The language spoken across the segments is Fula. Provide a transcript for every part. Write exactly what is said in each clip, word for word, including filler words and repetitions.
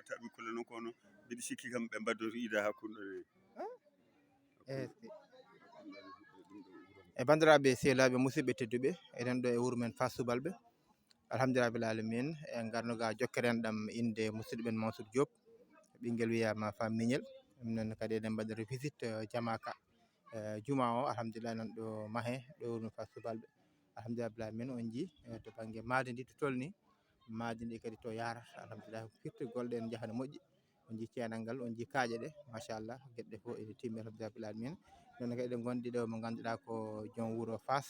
tawi kulle noon kono mbiɗa sikki kam ɓe mbaddori ida hakkunde. Eyi. E banndiraaɓe sehlaaɓe, musidɓe tedduɓe, eɗen ɗo e wuro men Fass Subalɓe. Alhamdulillahi rabbil alamin, en ngarno ga jokkere enɗam innde musidɗo men Mansour Diop, ɓinngel wiyaama Fa Miñel. Ɗum noon kadi eɗen mbaɗa revisite, eh, jamaaka, eh, juma o, alhamdulillah, nan ɗo mahe, ɗo wuro men Fass Subalɓe. Alhamdulillahi rabbil alamin, on njii, eh, to bannge maadi ndi to tolni, maadi ndi kadi to yarata, alhamdulillah, firti golɗe en njahano moƴƴi. On njii ceenal ngal, on njii kaaƴe ɗe, machallah, geɗe ɗe fof ene timmi, alhamdulillahi rabbil alamin. Noon kadi eɗen ngondi ɗo mo ngannduɗaa ko joom wuro Fass,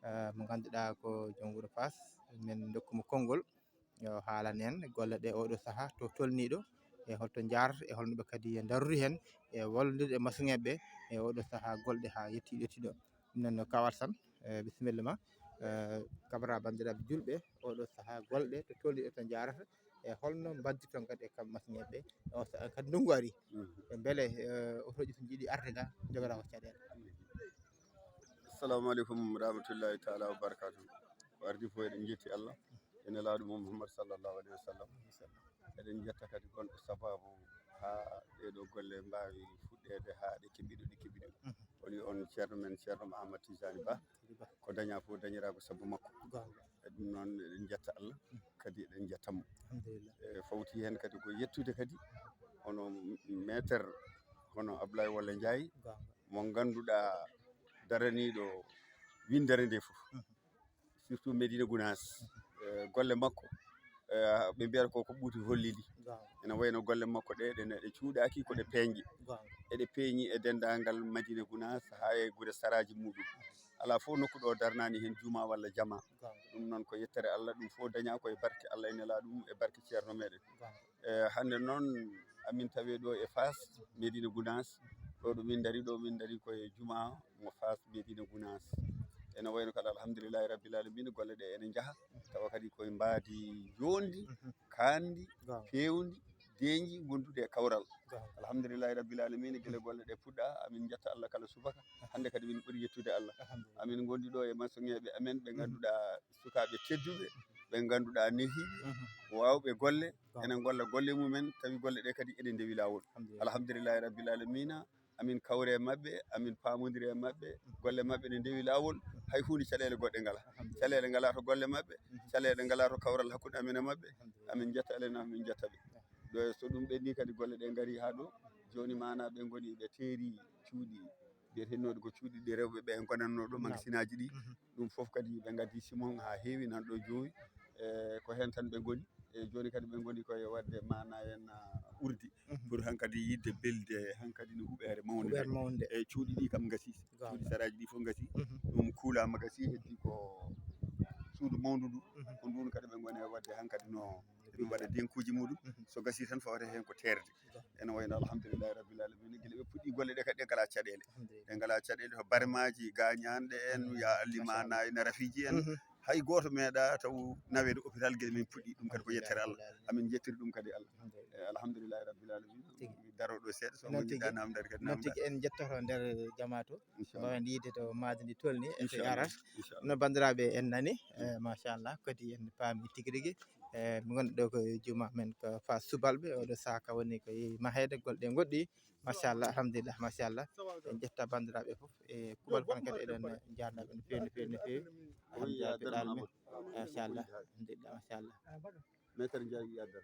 eh, mo ngannduɗaa ko joom wuro Fass, min ndokku mo konngol, yo haalan en golle ɗe oɗo sahaa to tolniiɗo, e holto njaarata, e holno ɓe kadi ndarori heen, e wallondirde e masuŋeeɓe e oɗo sahaa golɗe haa yetti ɗo tiɗo. Ɗum noon no kawal tan, eh, bisimilla ma, eh, kabara banndiraaɓe julɓe, oɗo sahaa golɗe to tolniiɗo to njaarata, e holno mbaddirton kadi e kam masuŋeeɓe o sahaa kadi ndunngu ari. Mhm. Mbele, eh, otooji so njiɗi arde ga, njogata ko caɗeele. Assalamu aleykum rahmatullahi taala wa barakatuh. Ko ardi fof eɗen njetti Allah, e nelaaɗo mum Muhammad sallallahu alaihi wasallam. Eɗen njetta kadi gonɗo sababu haa ɗeɗo golle mbaawi fuɗɗeede haa ɗe keɓiɗo, ɗe keɓiɗo. Mhm. Woni on ceerno men, ceerno Ahmad Tijani Ba. Ko daña fof dañira ko sabu makko. Goonga. E ɗum noon eɗen njetta Allah, mhm, kadi eɗen njetta mo. Alhamdulillah. E fawti heen kadi ko yettude kadi hono maître, hono Ablaye Walla Ndiaye, goonga, mo ngannduɗaa daraniiɗo winndere nde fof. Mhm. Surtout Médina Gounass. Mhm. E golle makko, e ɓe mbiyata ko ko ɓuuti hollidi. Goonga. Ene wayno golle makko ɗe, ɗe, ɗe cuuɗaaki, ko ɗe peeñɗe. Goonga. Eɗe peeñi e denndaangal Madina Gounass haa e gure saraaji muɗum. Alaa fof nokku ɗo darnaani heen juma walla jama. Goonga. Ɗum noon ko yettere Allah, ɗum fof dañaa ko e barke Allah e nelaaɗo mum, e barke ceerno meɗen. Goonga. E hannde noon amin tawi ɗo e Fass, Médina Gounass, ɗo ɗo min dari, ɗo min dari ko e juma mo Fass, Médina Gounass. Ene wayno kala, alhamdulillahi rabbil alamin, golle ɗe ene njaha, tawa kadi koye mbaadi njondi, mhm, kandi, goonga, pewndi, denji, gondude e kawral. Goonga. Alhamdulillahi rabbil alamin, gila golle ɗe puɗɗa, amin jetta Allah kala subaka. Hannde kadi min ɓuri yettude Allah. Alhamdulillah. Amin ngondi ɗo e masoŋeeɓe amen ɓe, mhm, ngannduɗaa sukaaɓe tedduɓe, ɓe ngannduɗaa nehiiɓe, mhm, waawɓe golle, goonga, ene ngolla golle mumen, tawi golle ɗe kadi ene ndewi laawol. Alhamdulillah. Alhamdulillahi rabbil alamina, amin kawre e maɓɓe, amin paamondiri e maɓɓe, golle maɓɓe ne ndewi laawol, hay huunde caɗeele goɗɗe ngala. Alhamdulillah. Caɗeele ngala to golle maɓɓe, mhm, caɗeele ngala to kawral hakkunde amin e maɓɓe. Alhamdulillah. Amin njetta Allah, amin njetta ɓe. Ɗo so ɗum ɓenni kadi golle ɗe ngari haa ɗo, jooni maana ɓe ngoni ɓe teeri cuuɗi biyetenooɗi ko cuuɗi ɗi rewɓe ɓe ngonatnoo ɗo, naam, magasinaaji ɗi. Mhm. Ɗum fof kadi ɓe ngaddi simon haa heewi nan ɗo jowi. E ko heen tan ɓe ngoni. E jooni kadi ɓe ngoni koye waɗde maana en, ah, urdi. Mhm. Pour hankadi yiɗde belde hankadi no huɓeere mawnde. Huɓeere mawnde. E cuuɗi ɗi kam ngasi. Goonga. Cuuɗi saraaji ɗi fof ngasi. Mhm. Ɗum kuulaama gasi, heddi ko suudu mawndu ndu. Mhm. Ko ndun kadi ɓe ngoni e waɗde hankadi no ɗum waɗa denkuuji muɗum. Mhm. So gasi tan fawata heen ko teerde. Goonga. Ene wayno alhamdulillahi rabbil alamin, gila ɓe puɗɗi golle ɗe kadi ɗe ngala caɗeele. Alhamdulillah. Ɗe ngala caɗeele to barmaaji, gaañanɗe en, mhm, ya allimaana, ina rafiji en. Mhm. Hay gooto meeɗa taw naweede hôpital gila min puɗɗi ɗum kadi ko yettere Allah. Alhamdulillah. Amin jettiri ɗum kadi Allah. Alhamdulillah. E alhamdulillahi rabbil alamin. Tigi. Mi daro ɗo seeɗa, so woni tigi. Ɗa namdari kadi noon namda. Tigi en jettoto nder jamaatu. Inchallah. Mbawen yiide to maadi ndi tolni e to yarat. Inchallah. No banndiraaɓe en nani, eh, machallah, kadi en paami tigi rigi. Eh, mi gonɗo ɗo ko juma men ko Fass Subalɓe, oɗo saha ka woni ko yehi maheede, golɗe goɗɗi. Machallah, alhamdulillah, machallah. En jetta banndiraaɓe fof, e kuuɓal kon kadi eɗen njaarnaɓe no feewi, no feewi, no feewi. Alhamdulillah, rabbil alamin. Machallah, alhamdulillah, machallah. Maître Ndiaye wiya dara.